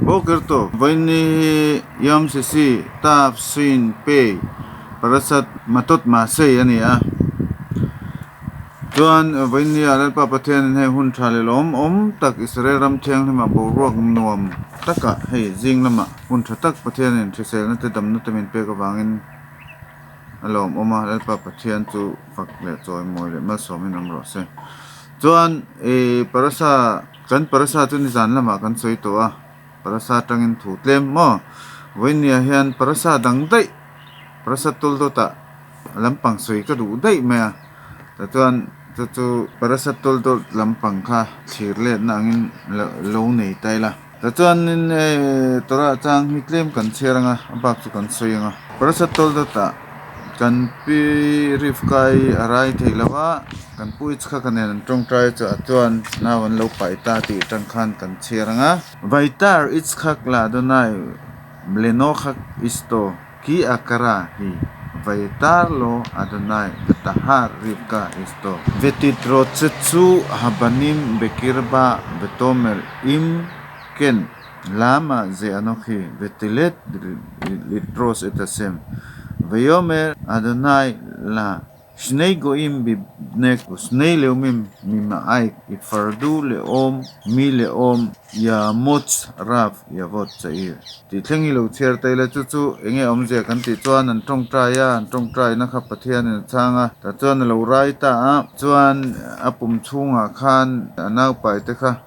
Boker tawp vawiinni hi Yom Shishi Tav Shin Pei Parashat Matot Masei a ni a. Chuan vawiinni ah Lalpa Pathianin hei hun tha leh lawmawm tak Israel ram thianghlimah boruak nuam takah hei zing lamah hun tha tak Pathianin hriselna te damna te min pek avangin a lawmawm a, Lalpa Pathian chu fak leh chawimawi leh malsawmin awm rawh se. Chuan ih parasa kan parasa chu nizan lamah kan sawi tawh a, parasa atangin thu tlem maw? Vawiinniah hian parasa dang daih parasa tawldawtah lampang sawi ka duh daih mai a, tah chuan chu chu parasa tawldawt lampang kha thlir letna angin lo nei ta ila. Tah chuanin hei Torah chang hi tlem kan chhiar ang a, a bak chu kan sawi ang a. Parasa tawldawtah kan pi Rivka-i a rai thei lo a. Kan pu Ichhaka nen an tawngtai chu a chuan nau an lo paih ta tih atang khan kan chhiar ang a. Vaitar Ichhak la Adonai Mlenochak Isto ki akara hi Vaitar lo Adonai Vetahar Rivka Isto Vetitrotzetzu habanim bekirba Vetomer im ken lama ze Anokhi Vetilet litros et Hashem Vayomer Adonai la Shnei goim bibnek shnei leumim mimaaik ifardu leawm mi leawm yamots rav yavot chair tih thleng hi lo chhiar ta ila chu chu enge awmzia kan tih chuan an tawngtai a an tawngtaina kha Pathianin a chhang a tah chuan a lo rai ta a chuan a pum chhungah khan a naupai te kha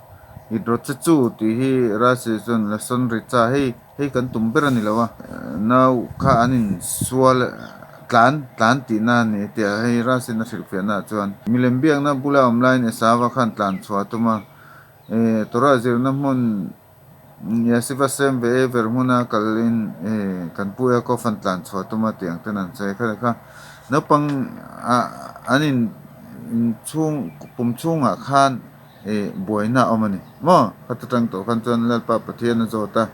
Hidrochechu tih hi Rashi chuan Lason Richa hei Hei kan tum ber a ni lo a, nau kha an insual tlan tlan tihna a ni tia hei Rasin a hrilhfiahna ah chuan milem biakna bula awm laiin Esava khan tlan chhuah a tum a, eh Torah zirna hmun Yasiva Sem ve Ever hmuna kalin eh kan pu Yaakov an tlan chhuah a tum a tih ang ten an sawi kha kha naupang ah an in inchhung pum chhungah khan Ih buaina a awm a ni maw? Ka ta tang tawh khan chuan Lalpa Pathian a zawt a,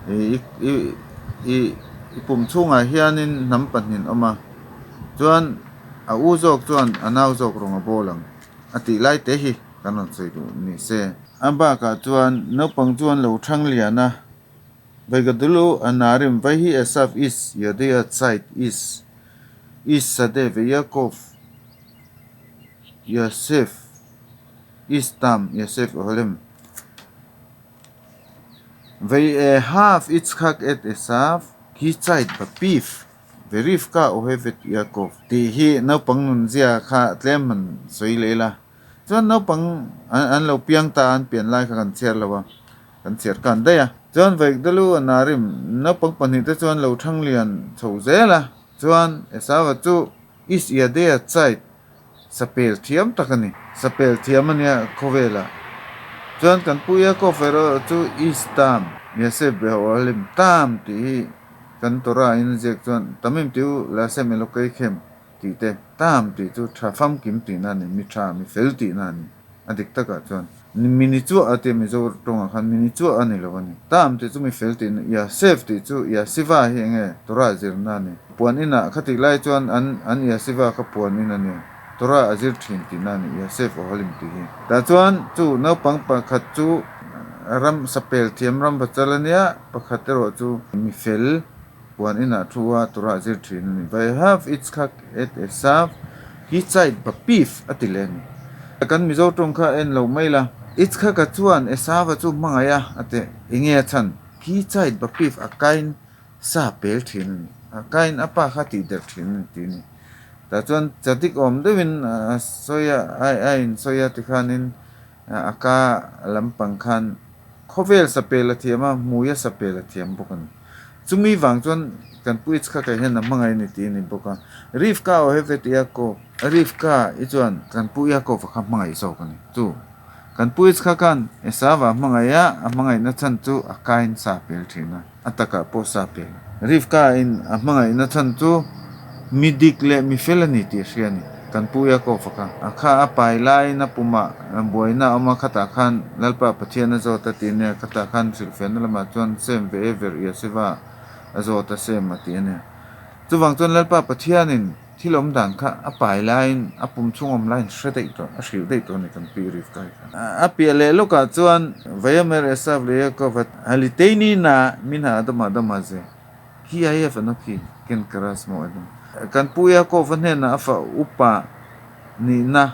ih i i i pum chhungah hianin hnam pahnih awm a, chuan a u zawk chuan a nau zawk rawng a bawl ang a tih lai te hi kan rawn sawi duh ni se. A bakah chuan naupang chuan lo thang lian a, Vaigadulu a narim vai hi Esaf is Yodea Tzait is is Sade ve Yaakov Yosef Istam Yosef Oholem Vei e hav Yitzhak et Esav ki chait bapif ve Rivka ohevet Yaakov tih hi naupang nunzia kha tlem han sawi leh ila. Chuan naupang an lo piang ta a, an pian lai kha kan chhiar lo a, kan chhiar khan daih a. Chuan Vaigdalu a Narim naupang pahnihte chuan lo thang lian chho zel a, chuan Esava chu Is Yadea chait Sapel thiam tak a ni. Sapel thiam a nia khawvelah. Chuan kan pu Yaakov erawh chu Is Tam, Yasef Behoalim Tam tih hi kan Torah in a ziak chuan Tamim tih u Lasem Elokeikhem tih te Tam tih chu tha famkim tihna a ni, mi tha, mi fel tihna a ni. A dik takah chuan mi ni chuah a tia Mizo tawngah khan mi ni chuah a ni lo a ni. Tam tih chu mi fel tihna, Yasef tih chu Yasiva hi enge Torah zirna a ni. Puan inah khatih lai chuan an an Yasiva kha puan in a ni. Torah a zir thin tihna a ni Yasef Ohalim tih hi. Tah chuan chu naupang pakhat chu ram sapel thiam ram vachal a nia, pakhat erawh chu mi fel puan inah thu a Torah zir thin a ni. Vaihav Yitzchak et Esav hi chait bapif a ti leh a ni. Kan Mizo tawng kha en lo mai la. Yitzchaka chuan Esava chu hmangaih a a ti. Enge a chhan? Khi chait bapif a kain sa pel thin a ni. A kain a pa kha tih der thin a ni tih a ni. Tah chuan chadik awm deuhin a sawi a, a insawi a tikhanin a ka lampang khan khawvel sa pel a thiam a, hmui a sa pel a thiam bawk a ni. Chumi vang chuan kan pu Itzhak-a hian a hmangaih a ni tih a ni bawk a. Rivka ohevet Yaakov, Rivka i chuan kan pu Yaakov-a kha hmangaih zawk a ni. Chu kan pu Itzhak-a'n Esau-a hmangaih a, a hmangaihna chhan chu a kain sa pel thin a, a takah pawh sa pel. Rivka-in a hmangaihna chhan chu mi dik leh mi fel a ni tih a hria a ni. Kan pu Yaakov-a kha a kha a pai laiin a pumah buaina a awm a, khatah khan Lalpa Pathian a zawt a ti a nia, khatah khan hrilhfiahna lamah chuan Sem ve e ver Yoseva a zawt a Sem a ti a nia. Chuvang chuan Lalpa Pathianin. Thil awm dan kha a pai laiin a pum chhung awm laiin hre daih tawh, a hrilh daih tawh a ni kan pi Rivka-i kha. A piah leh lawkah chuan Vayomer Esav leh Yaakov a Haliteini na min ha Adama Adama ze hi a Ef Anokhi ken karas maw Edom. Kan pu Yaakov-a hnenah a fa upa nihna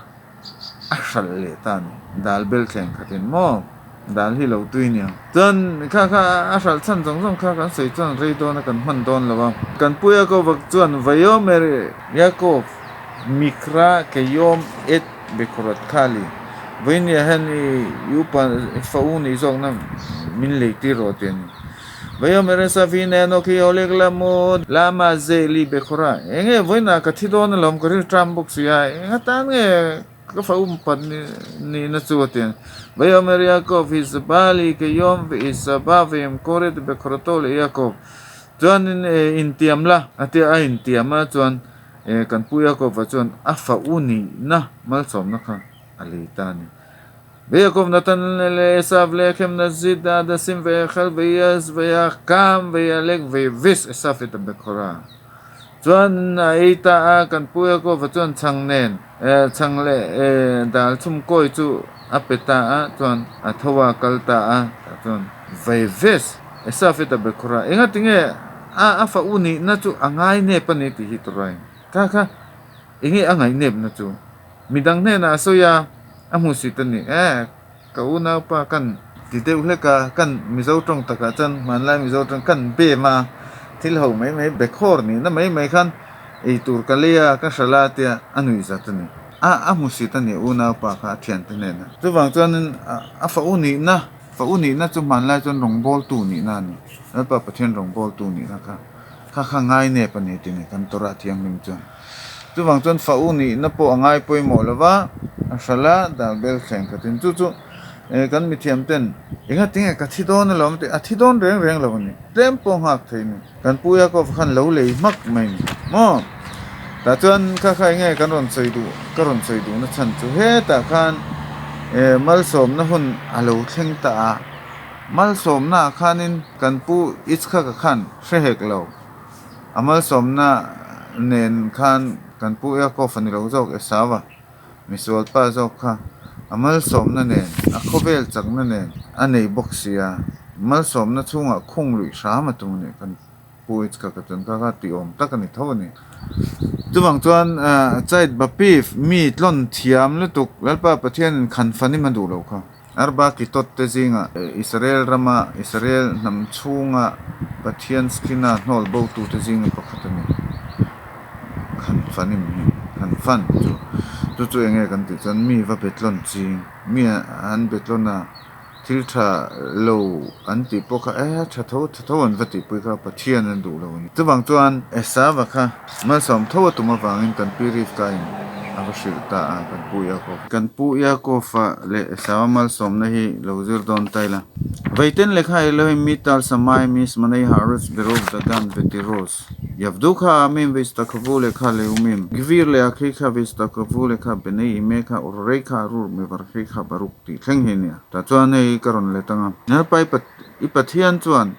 a hralh leh ta a ni. Dal bel thleng khatin maw dal hi lo tui nia. Chuan kha kha a hralh chhan zawng zawng kha kan sawi chuan rei dawn a kan hman dawn lo a. Kan pu Yaakov-a chuan Vayomer Yaakov Mikra Keyom et Bekhorot Khali Vawinia hian i upa fa u nih zawkna min lei tir rawh tih a ni. Vayomer Esav hi Neno khi Holek Lamud Lama Zeli Bekhora enge vawiinah ka thi dawn alawm ka ril ṭam bawk si a eng atan nge ka fa umpat nihna chu a ti a. Vayomer Yaakov hi Zabali Keyom Isaba Vayemkoret Bekhorato leh Yaakov chuanin intiam la a tia a intiam a chuan kan pu Yaakova chuan a fa u nihna malsawmna kha a lei ta a ni. Yaakov natan le Esav lechem nazid hadasim vayachal vayaz vayakam vayalek vayavis Esav et a Bekhora. Chuan a ei ta a, kan pu Yaakova chuan chhang nen chhang leh dal chhum kawi chu a pe ta a, chuan a tho a kal ta a, tah chuan vayavis Esav et a Bekhora. Engatinge a a fa u nihna chu a ngai nep a ni tih hi tawrain kha kha enge a ngaih nepna chu Midang hnenah a sawi a, a hmuhsit a ni e, ka unaupa kan ti deuh hlek a, kan Mizo tawng takah chuan hmanlai Mizo tawng kan bem a, thil ho mai mai bekhawr nihna mai mai khan ei tur ka lei a, ka hralh a tia a nuih zat a ni. A a hmuhsit a ni unaupa kha a thiante hnenah. Chuvang chuanin a fa u nihna, fa u nihna chu hmanlai chuan rawngbawltu nihna a ni, Lalpa Pathian rawngbawltu nihna kha kha kha ngainep a ni tih ni kan Torah thianghlim chuan. Chuvang chuan fa u nihna pawh a ngai pawimawh lo va, a hralh a, dal bel thleng khatin chu chu kan mithiam ten enga tinge ka thi dawn alawm tih a thi dawn reng reng lo a ni, tlem pawh nghak thei a ni. Kan pu Yaakov khan lo lei hmak mai a ni maw? Tah chuan kha kha enge kan rawn sawi duh, ka rawn sawi duhna chhan chu hetah khan malsawmna hun a lo thleng ta a, malsawmna ah khanin kan pu Yitzhak-a khan hre hek lo. A malsawmna nen khan kan pu Yaakov a ni lo zawk Esau a, misual pa zawk kha a malsawmna nen, a khawvel chakna nen a nei bawk si a, malsawmna chhungah khung luih hram a tum a ni. Kan pu Yitzhak a chuan kha kha tih awm tak a ni tho a ni. Chuvang chuan Chait Bapif mi tlawn thiam lutuk Lalpa Pathianin khan fanim a duh lo kha. Arba Kitot te zingah Israel rama Israel hnam chhunga Pathian Skhina hnawl botute zinga pakhat a ni. Khan fanim hi, khan fan chu, chu chu enge kan tih chuan mi va betlawn ching, mi an betlawn a, thil tha lo an tih pawh kha e tha tho tha tho an va tihpui kha Pathian an duh lo a ni. Chuvang chuan Esava kha Malsawm tho a tum avangin kan pi Rivka in a va hrilh ta a, kan pu Yaakov. Kan pu Yaakov-a leh Esau-a malsawmna hi lo zir dawn ta ila. Vaiten lehkha Elohim mital Samai mis manei haaretz berov dagan vetiros Yavdukha amim veistakhavu lekha leumim Gvir leh akhikha veistakhavu lekha benei imekha orreikha arur mevarkhikha baruk tih thleng hi a nia. Tah chuan hei ka rawn let anga. Lalpa i Pathian chuan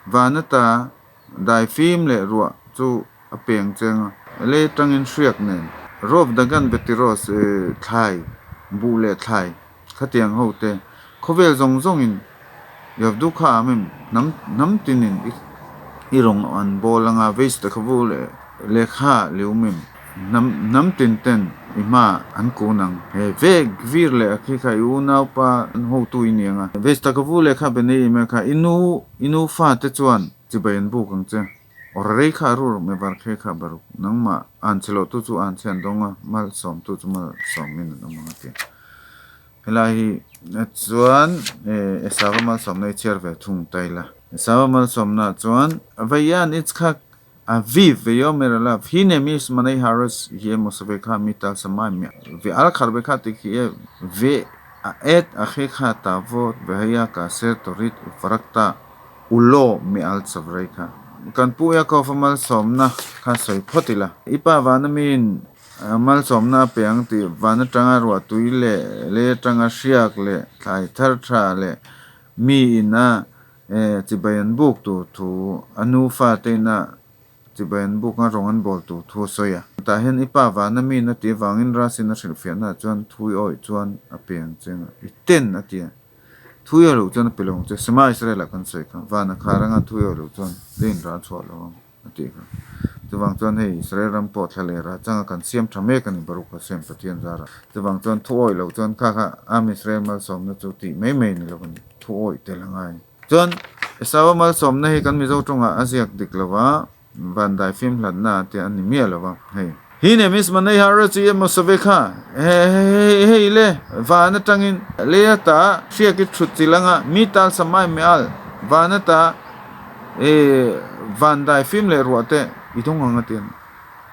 vanata Dai fim leh ruah chu a peng cheng a. Lei atangin hriak nen. Rov Dagan Betiros thlai, buh leh thlai khatiang ho te khawvel zawng zawngin Yavdu kha amim hnam hnam tinin i rawng an bawl anga Veiste khavu leh lehkha liumim hnam hnam tin ten i hma an kun ang. He vek vir leh a khi kha i unaupa an hotu i ni anga Veiste khavu lehkha benei ime kha i nu I nu fate chuan chibai an buk ang che. Awr rei kha a rur, mevar khe kha baruk. Nangmah an che loh tu chu an che an dawng a, malsawm tu chu malsawmin an awm ang a ti. Helai hi chuan Esava malsawmna i chhiar ve thung ta ila. Esava malsawmna chuan Vaian Itzhak Aviv Vayomer Alav Hine Mis Manei Haaretz Yeh Mosavekha Mital Samaim Ve'al Kharvekha Tikhieh Ve A et a khe kha ta vawt Vehaya ka ser torit u farak ta u law mi al chavrei kha. Kan pu Yaakov a malsawmna kha sawi phawt ila. I pa vana miin malsawmna a pe ang tih van atanga ruahtui leh lei atanga hriak leh thlai thar tha leh mi in a chibai an buk tur thu a nu fate in a Chibai an buk a, rawng an bawl tur thu a sawi a. Tah hian i pa vana mi na tih avangin Rasin a hrilhfiahna ah chuan thui awih chuan a pe ang che nga i ten a ti a. Thui awih loh chuan a pe lo ang che. Sema Israel ah kan sawi kha vana khar anga thui awih loh chuan lei in ral chhuah lo ang a tih kha. Chuvang chuan hei Israel ram pawh thla leh rah changa kan siam tha mek a ni Baruch Hashem Pathian zarah. Chuvang chuan thu awih loh chuan kha kha Am Israel malsawmna chu tih mai mai ni lo a ni. Thu awih tel a ngai. Chuan Esau-a malsawmna hi kan Mizo tawngah a ziak dik lo va, van dai fim hlatna te a ni miah lo va, hei. Hi ne Miss Manei har a chi emaw save kha, he hei le, van atangin lei ata hriak i thut chilh anga mi tal samai me al, van ata e van dai fim leh ruah te i dawng ang a ti a ni.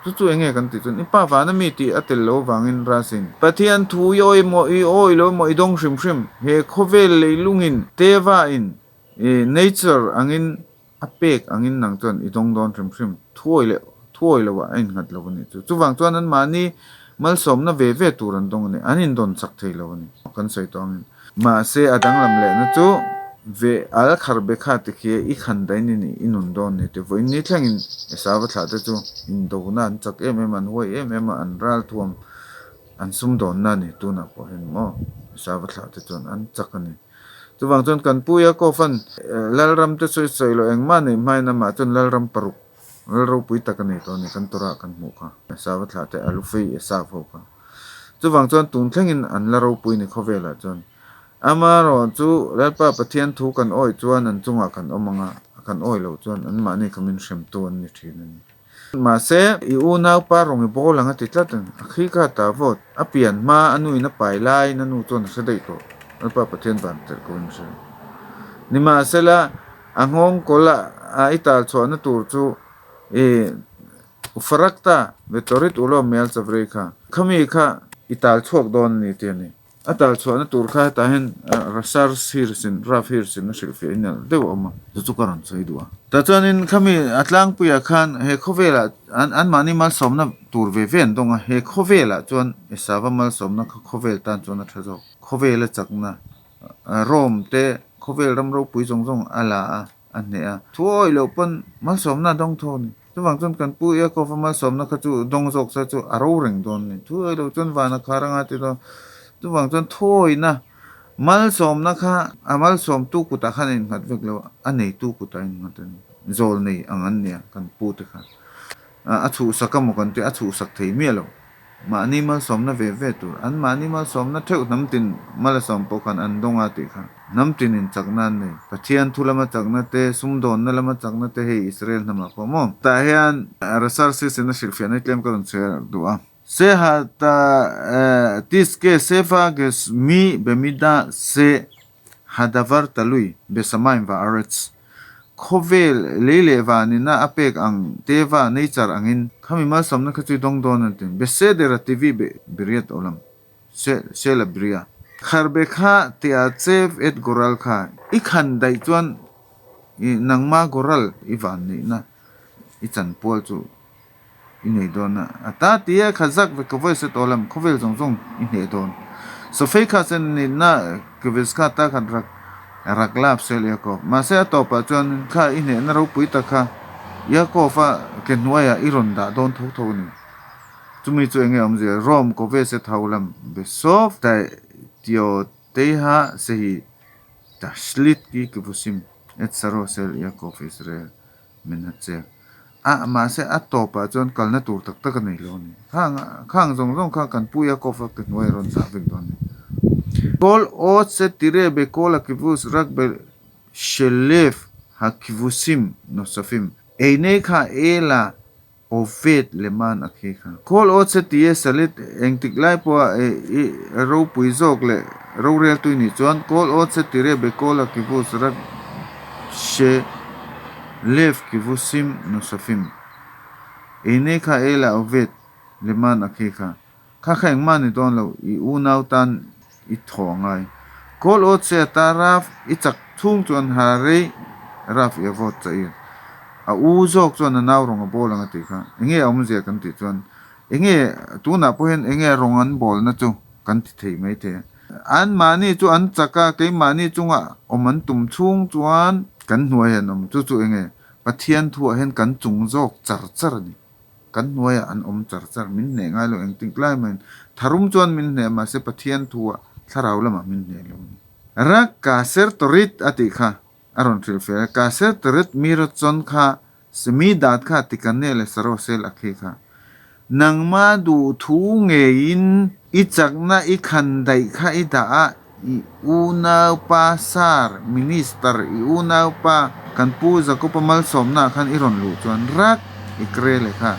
Chu chu enge kan tih chuan i pa vana mi tih a tel lo vangin Rasin Pathian thu i awi emaw i awi lo emaw i dawng hrim hrim he khawvel leilungin teva in i nature angin a pek angin nang chuan i dawng dawn hrim hrim thuawi leh thuawi lo ah a innghat lo a nih chu. Chuvang chuan an mahni malsawmna ve ve tur an dawng a ni an indawn chak thei lo a ni kan sawi tawh angin. Mahse, a danglam lehna chu ve al khar be kha ti khi i khan dain in i nun dawn ni te vawiin ni thlengin Esau va thlah te chu indona an chak em em a, an huai em em a, an ral thuam an sum dawnna a ni tunah pawh hian maw Esau va thlah te chuan an chak a ni. Chuvang chuan kan pu Yaakov-a'n Lalram te sawi sawi loh engmah neih hmain amah chuan Lalram paruk Lal ropui tak a nei tawh a ni kan Torah kan hmuh kha Esau va thlah te Alufei Esau ho kha. Chuvang chuan tun thlengin an la ropui ni khawvelah chuan amaherawh chu Lalpa Pathian thu kan awih chuan an chungah kan awm ang a, kan awih loh chuan anmahni kha min hremtu an ni thin a ni. Mahse, i unaupa rawng i bawl ang a ti tlat a ni. A khi kha ta vawt, a pian hma a nuin a pai laiin a nu chuan a hre daih tawh. Lalpa Pathian van tel ko in hre. Nimahsela, a nghawng kawl a i tal chhuahna tur chu i Farakta ve tawrit ulaw mel chavrei kha khami kha i tal chhuak dawn a ni tih a ni. A tal chhuahna tur kha hetah hian Rasar Hirsch-in, Rav Hirsch-in a hrilhfiah in nalh deuh a awm a, chu chu ka rawn sawi duh a. Tah chuanin khami a tlangpuiah khan he khawvelah an anmahni malsawmna tur ve ve an dawng a, he khawvelah chuan Esava malsawmna kha khawvel tan chuan a tha zawk. Khawvela chakna Rome te khawvel ram ropui zawng zawng a la a, a hneh a. Thuawi loh pawn malsawmna a dawng tho a ni. Chuvang chuan kan pu Yaakov-a malsawmna kha chu dawng zawk se chu a ro reng dawn a ni. Thuawi loh chuan van a khar anga ti dawn. Chuvang chuan thuawina malsawmna kha a malsawmtu kutah khan a innghat vek lo a, a neitu kutah a innghat a ni. Zawl nei ang an nia kan pu te kha. A chhuhsak a maw kan ti a, a chhuhsak thei miah lo. Mahni malsawmna ve ve tur, an mahni malsawmna theuh hnam tin malasawm pawh khan an dawng a tih kha. Hnam tin in chakna an nei. Pathian thu lama chakna te, sumdawnna lama chakna te hei Israel hnamah pawh maw. Tah hian Rasarsis in a hrilhfiahna tlem ka rawn chhiar duh a. Seha ta tiske sefa ges mi bemida se Hadavar Talui, Besamaim va Aretz, Khawvel lei leh vanina a pek ang teva nature angin khami malsawmna kha chu i dawng dawn an ti. Beseder a tivi be beriat olam se sela bria. Kharbe kha tia chev et goral kha i khan daih chuan i nangma goral i van neihna i chanpual chu i nei dawn a, a ta tia kha zak ve ka vawi set awlam khawvel zawng zawng i hneh dawn. Sofei kha sen ni na keves kha ta khat rak rak lap sel Yaakov. Mahse a tawpah chuan kha i hnehna ropui tak kha Yaakov a ke hnuaiah i rawn dah dawn tho tho a ni. Chumi chu enge awmzia Rome kawve set ho lam be sof tai tio teiha sehi ta shlit ki kivusim et saro sel Yaakov Israel. Min a chek a, mahse a tawpah chuan kalna tur tak tak a nei lo a ni. Khang khang zawng zawng kha kan pu Yaakov a ke hnuai a rawn zah vek dawn a ni. Kol ot se tire be kol a kivus rak be shelev ha kivusim nosafim ei nei kha ela ovet leman a khi kha. Kol ot se tie salit engtik lai pawha e i ropui zawk leh rorel tui nih chuan kol ot se tire be kol a kivus rak she Lev kivusim nosafim. Eine kha e la ovet leman a khi kha. Kha kha engmah ni dawn lo, i unau tan i thaw angai. Kawl awt se ata Raf i chak chhung chuan ha rei Raf i a vote cha i. A u zawk chuan a nau rawng a bawl ang a tih kha. Enge a awmzia kan tih chuan enge tunah pawh hian enge rawng an bawlna chu kan ti thei mai thei a. Anmahni chu an chak a, keimahni chunga awm an tum chhung chuan kan hnuai an awm. Chu chu enge Pathian thuah hian kan chung zawk char char a ni. Kan hnuaiah an awm char char, min hneh ngai lo engtik lai mahin tharum chuan min hneh mahse Pathian thu ah thlarau lamah min hneh lo a ni. Rak ka ser tawrit a tih kha a rawn hrilh fel a, ka ser tawrit mi rawt chawn kha semi dat kha ti ka neh le saraw sel a khi kha. Nangma duh thu ngeiin i chakna i khan daih kha i dah a, i unaupa sar minister i unaupa kan pu Jakopa malsawmna ah khan i rawn luh chuan rak i kre le kha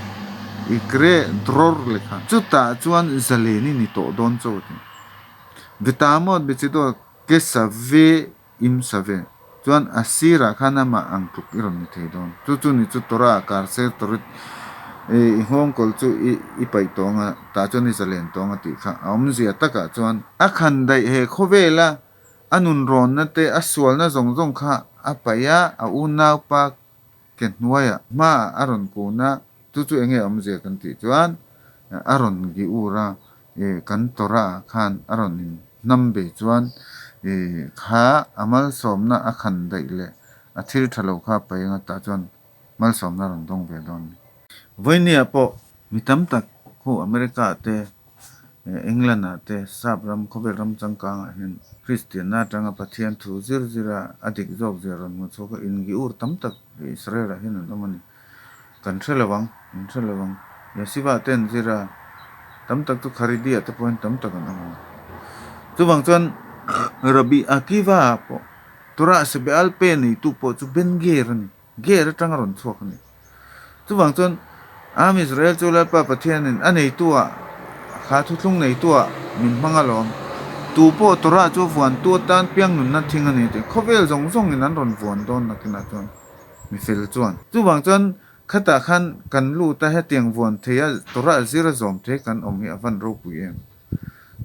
i kre dror le kha chutah chuan zalen i ni tawh dawn chaw a ti. Vitamot bichido ke save im save chuan a sirah khan amah ang tluk i rawn ni thei dawn. Chu chu ni chu Torah kar ser tawrit i nghawngkawl chu i i paih tawng a, tah chuan i zalen tawng a tih kha a awmzia takah chuan a khan daih he khawvela a nunrawnna te a sualna zawng zawng kha a paih a, a unaupa ke hnuaiah hmaah a rawn kun a, chu chu enge awmzia kan tih chuan a rawn gi ur a, kan Torah ah khan a rawn in hnam ve chuan kha a malsawmna a khan daih leh a thil tha lo kha paih anga tah chuan malsawmna a rawn dawng ve dawn a ni. Vawinia pawh mi tam tak khu America ah te England ah te sap ram khawvel ram changkang ah hian Kristianna atanga Pathian thu zir zir a a dik zawk zia rawn hmu chhuak a ingi ur tam tak Israel ah hian an awm a ni. Kan hre lo ang, an hre lo ang. Yeshiva te an zir a, tam tak chu Kharidi ah te pawh hian tam tak an awm a ni. Chuvang chuan Rabbi Akiva ah pawh Torah Sebeal pe neitu pawh chu Ben Ger a ni. Ger atanga rawn chhuak a ni. Chuvang chuan Am Israel chu Lalpa Pathianin a neituah, kha thuthlung neituah min hmang alawm. Tu pawh Torah chu vuantu atan piang nunna thing a ni tih khawvel zawng zawngin an rawn vuan dawn nakinah chuan mi fel chuan. Chuvang chuan khatah khan kan lut a, hetiang vuan thei a Torah zir a zawm thei kan awm hi a van ropui em.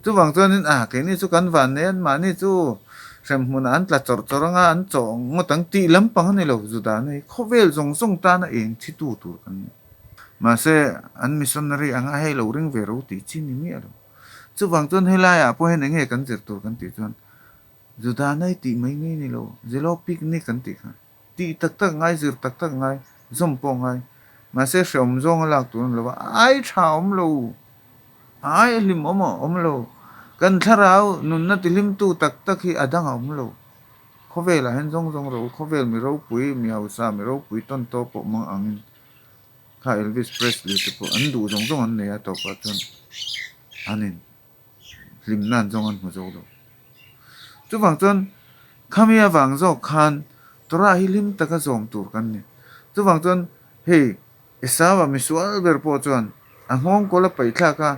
Chuvang chuanin a keini chu kan van nei an mahni chu hremhmunah an tla chawrh chawrh anga an chawh ngawt ang tih lampang a ni lo Juda nei khawvel zawng zawng tana eng thi tu tur kan ni. Mahse an missionary anga hei lo ring ve ro tih chi ni miah lo. Chuvang chuan helaiah pawh hian enge kan zir tur kan tih chuan Juda nei tih mai mai ni lo Zelo picnic kan tih kha. Tih tak tak ngai, zir tak tak ngai, zawm pawh ngai. Mahse hrehawm zawng a lak tur a ni lo va, ai tha a awm lo, ai a hlim awm a awm lo. Kan thlarau nunna tihlimtu tak tak hi a dang a awm lo. Khawvelah hian zawng zawng ro, khawvel mi ropui, mi hausa, mi ropui tawn tawh pawh mang angin kha Elvis Presley te pawh an duh zawng zawng an nei a tawpah chuan an in hlimna an zawng an hmu zawk lo. Chuvang chuan khami avang zawk khan Torah hi hlim taka zawm tur kan ni. Chuvang chuan hei Esau-a misual ber pawh chuan a nghawng kawl a paih thlak a,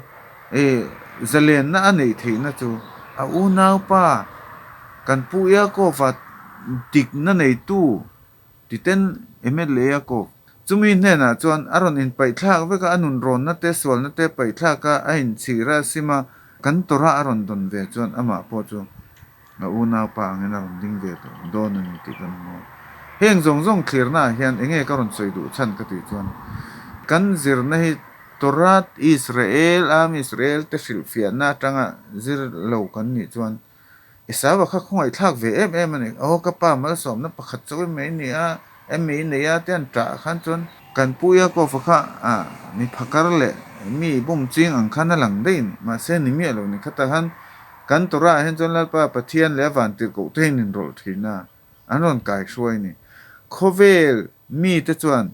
e zalenna a neih theihna chu a unaupa kan pu Yaakov-a dikna neitu Titen MLA a kawp. Chumi hnenah chuan a rawn inpaihthlak vek a, a nunrawnna te, sualna te paihthlak a, a inchhir a, sim a, kan tawrh a a rawn dawn ve chuan amah pawh chu a unaupa angin a rawn ding ve tawh dawn a ni tih kan hmu a. Heng zawng zawng thlirnaah hian enge ka rawn sawi duh chhan ka tih chuan kan zirna hi Torah Israel, Am Israel te hrilhfiahna atanga zir lo kan nih chuan Esau-a kha khawngaihthlak ve em em a ni. Aw ka pa malsawmna pakhat chawi mai ni a, emi nei a te an ṭah khan chuan kan pu Yaakov-a kha ah mi phakar leh mi bum ching ang khan a lang daih a ni. Mahse ni miah lo ni khatah khan kan Torah ah hian chuan Lalpa Pathian leh a vantirhkoh te hian inrawlh thin a, an rawn kai hruai a ni. Khawvel mite chuan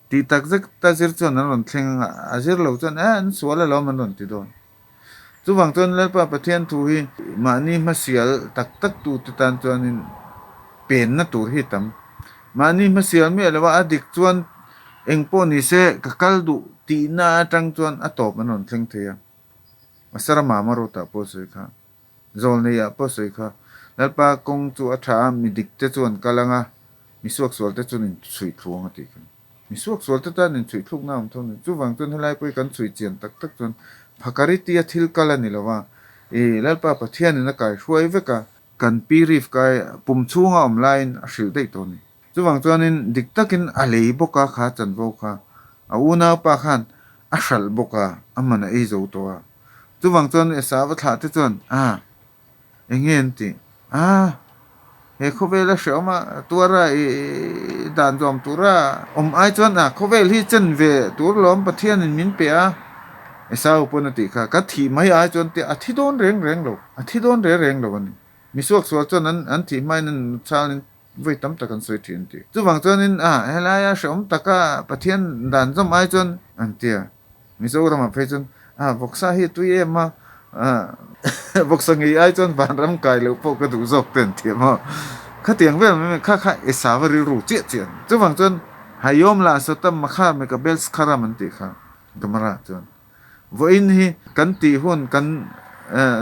tih tak zet a zir chuan an rawn thleng ang a, a zir lo chuan eh an sual alawm an rawn ti dawn. Chuvang chuan Lalpa Pathian thu hi mahni hmasial tak tak tute tan chuanin penna tur hi tam. Mahni hmasial miah lo a, a dik chuan eng pawh ni se ka kal duh tihna atang chuan a tawp an rawn thleng thei a. Asara mama rawtah pawh sawi kha, Zawlneiah pawh sawi kha, Lalpa kawng chu a tha a, mi dikte chu an kal ang a, mi suaksualte chuan inchhuih thlu ang a tih kha. Mi suaksual te tan inchhuihthlukna a awm tho a ni. Chuvang chuan helai pawh hi kan chhui chian tak tak chuan Phakariti a thil kal a ni lo a, i Lalpa Pathianin a kaihruai vek a, kan pi Rivka pum chhunga awm laiin a hrilh daih tawh a ni. Chuvang chuanin dik takin a lei bawk a, kha chanvo kha a unaupa khan a hralh bawk a, a man a ei zo tawh a. Chuvang chuan Esau a thlah te chuan, A, eng nge an tih? A! He khawvela hreawm a tuar a i dan zawm tura awm ai chuan a khawvel hi chen ve tur lawm Pathianin min pe a, Esau pawn a tih kha ka thih mai ai chuan tia a thi dawn reng reng lo, a thi dawn reng reng lo a ni. Misuaksual chuan an an thih hmain an chalin vawi tam tak an sawi thin an ti. Chuvang chuanin a helaia hreawm taka Pathian dan zawm ai chuan an tia. Mizoramah phei chuan a vawksa hi a tui em a, vawksa ngei ai chuan vanram kai loh pawh ka duh zawk te an thiam a, khatiang vel mai mai kha kha e sava rilru chiah chiah a ni. Chuvang chuan Hayom la Sotam Makhar Mekabel Skharam an tih kha Gemara chuan vawiin hi kan tih hun kan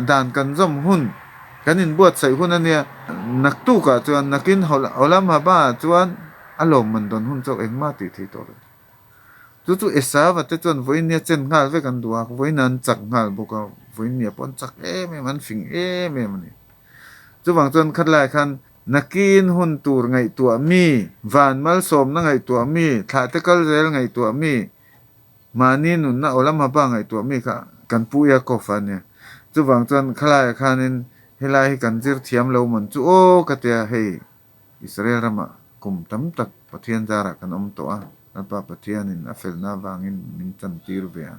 dan kan zawm hun kan inbuatsaih hun a nia, naktukah chuan nakin Olam Haba ah chuan a lawmman dawn hun chauh engmah tih thei tawh lo. Chu chu Esava te chuan vawinia chen nghal vek an duh a, vawiin an chak nghal bawk a, vawinia pawh an chak em em, an fing em em a ni. Chuvang chuan khatlaiah khan nakin hun tur ngaihtuah mi, van malsawmna ngaihtuah mi, thlahte kal zel ngaihtuah mi, mahni nunna awlam hapa ngaihtuah mi kha kan pu Yaakov a nia. Chuvang chuan khalaiah khanin helai hi kan zir thiam lo mawn chu aw ka tia hei. Israel ramah kum tam tak Pathian zarah kan awm tawh a, Lalpa Pathianin a felna avangin min chantir ve a.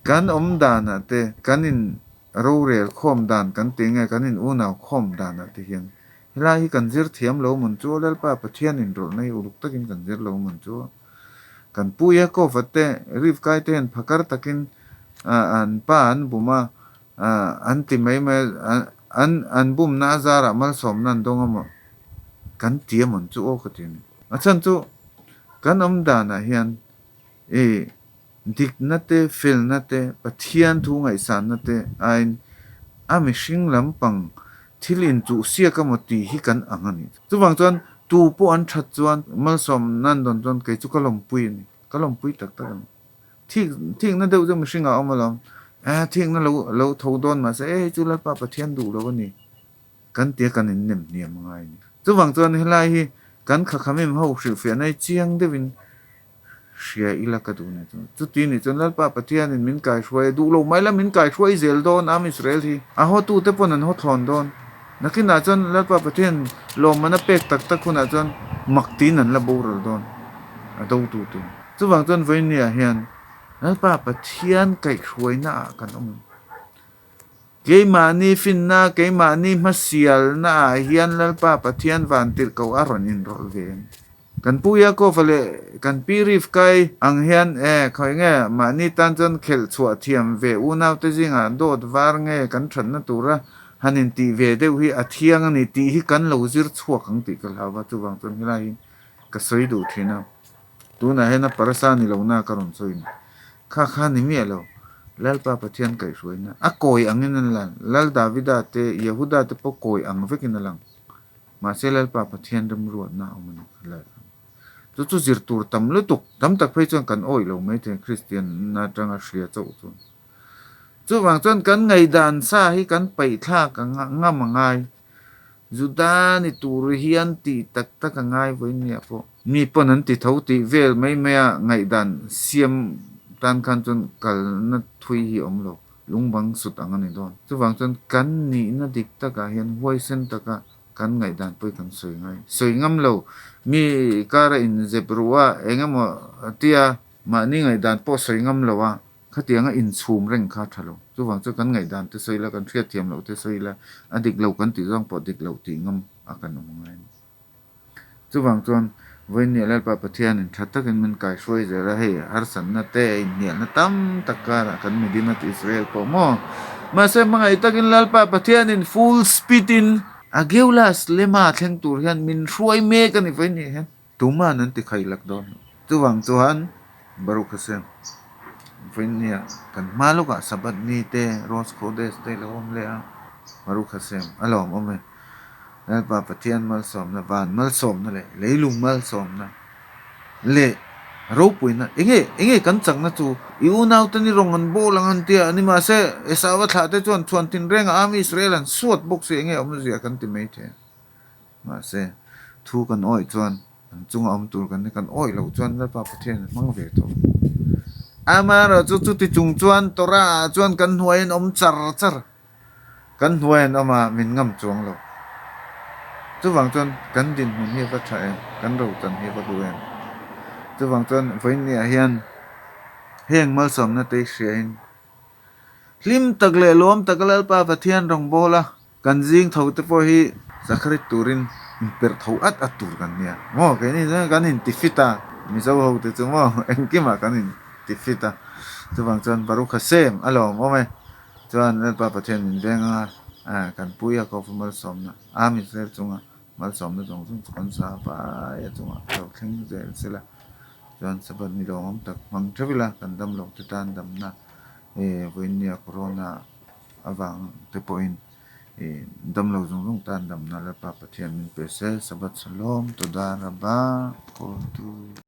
Kan awm danah te, kan in rorel khawm dan kan ti nge, kan in unau khawm danah te hian helai hi kan zir thiam lo mawn chu, Lalpa Pathianin rawlhna hi uluk takin kan zir lo mawn chu. Kan pu Yaakov-a te, Rivkai te hian phakar takin an pa an bum a, An ti mai mai a, an an bumna a zarah malsawmna an dawng a maw? Kan ti a mawn chu aw ka ti a ni. A chhan chu kan awm danah hian i dikna te, felna te, Pathian thu ngaihsanna te aiin a mihring lampang thil inchuh siak a maw tih hi kan ang a ni. Chuvang chuan tu pawh an that chuan malsawmna an dawn chuan kei chu ka lawmpui a ni, ka lawmpui tak tak a ni. Thik thikna deuh chu mihring ah a awm alawm. Eh thikna lo lo tho dawn mahse eh hei chu Lalpa Pathian duh lo a ni kan tia kan in nem hniam a ngai a ni. Chuvang chuan helai hi kan khakhamim ho hrilhfiahna hi chiang deuhin hria ila ka duh ni chu. Chuti nih chuan Lalpa Pathianin min kaihruai a duh lo mai la min kaihruai zel dawn Am Israel hi. A hawtute pawn an haw thlawn dawn. Nakinah chuan Lalpa Pathian lawmman a pek tak tak hunah chuan mak tiin an la boral dawn a dotute. Chuvang chuan vawinia hian Lalpa Pathian kaihhruaina ah kan awm. Keimahni finna, keimahni hmasialna ah hian Lalpa Pathian vantirhkoh a rawn inrawlh ve ang. Kan Pu Yaakov-a leh kan Pi Rivka-i ang hian e, khawi nge mahni tan chuan khelh chhuah thiam ve unaute zingah dawt var nge kan thatna tura han intih ve deuh hi a thiang a ni tih hi kan lo zir chhuak ang tih ka hlau va, chuvang chuan helai hi ka sawi duh thin a. Tunah hian a parasa ni lo na ka rawn sawi ni. Kha kha ni miah lo. Lalpa Pathian kaihhruaina a kawi angin a lang. Lal Davida te, Yehuda te pawh kawi ang vekin a lang. Mahse Lalpa Pathian remruatna a awm a ni kha lai khan. Chu chu zir tur tam lutuk, tam tak phei chuan kan awih lo mai thei Kristian atanga hria chauh chuan. Chuvang chuan kan ngaihdan sa hi kan paihthlak a ngam a ngai. Juda ni tur hian tih tak tak a ngai vawiin nia pawh. Mi pawn an ti tho tih vel mai mai a ngaihdan siam tan khan chuan kalna thui hi a awm lo, lungbang sut ang a ni dawn. Chuvang chuan kan nihna dik takah hian huaisen taka kan ngaihdan pawh hi kan sawi ngai. Sawi ngam lo, mi kara inzep ruh a eng emaw tia mahni ngaihdan pawh sawi ngam lo a. Khatianga inchhum reng kha tha lo. Chuvang chu kan ngaihdan te sawi la, kan hriatthiam loh te sawi la, a dik lo kan tih zawng pawh dik loh tih ngam a kan awm ngai a ni. Chuvang chuan Vawinia Lalpa Pathianin tha takin min kaihruai zel a, hei harsatna te, inhnialna tam tak karah kan Medinat Israel pawh maw? Mahse hmangaih takin Lalpa Pathianin full speed in a Geulas lema thleng tur hian min hruai mek a ni Vawinia hian. Tuma'n an ti khailak dawn lo. Chuvang chuan Baruch Hashem, vawinia kan hma lawkah Sabbath ni te, Rosh Chodesh te lo awm leh a, Baruch Hashem, a lawmawm e. Lalpa Pathian malsawmna, van malsawmna leh leilung malsawmna leh ropuina, enge enge kan chakna chu i unaute ni rawng an bawl ang an tia a ni mahse Esau-a thlah te chuan chhuan tinrengah Am Israel an suat bawk si enge awmzia kan ti mai thei. Mahse, thu kan awih chuan an chunga awm tur kan ni, kan awih loh chuan Lalpa Pathian a hmang ve tawh. Amaherawhchu chu chuti chung chuan Torah ah chuan kan hnuai an awm char char, kan hnuai an awm a, min ngam chuang lo. Chuvang chuan kan dinhmun hi a va tha em, kan rochan hi a va hlu em. Chuvang chuan vawiinniah hian heng malsawmna te i hriain hlim tak leh lawm taka Lalpa Pathian rawngbâwl a, kan zing tho te pawh hi sakharit turin inperh tho at at tur kan nia maw keini chuan kan inti fit a, Mizo ho te chu maw engkimah kan inti fit a, chuvang chuan Baruch Hashem a lawmawm e. Chuan Lalpa Pathian min veng a, kan pui a Kofa malsawmna, Am Israel chunga malsawmna zawng zawng chu kan za vai a chungah lo thleng zel sela. Chuan Sabbath ni lawmawm tak hmang theuh ila, kan dam lo te tan damna vawiinnia Corona avang te pawhin dam lo zawng zawng tan damna Lalpa Pathian min pe se. Sabbath Shalom, Toda Rabba, Kawltu.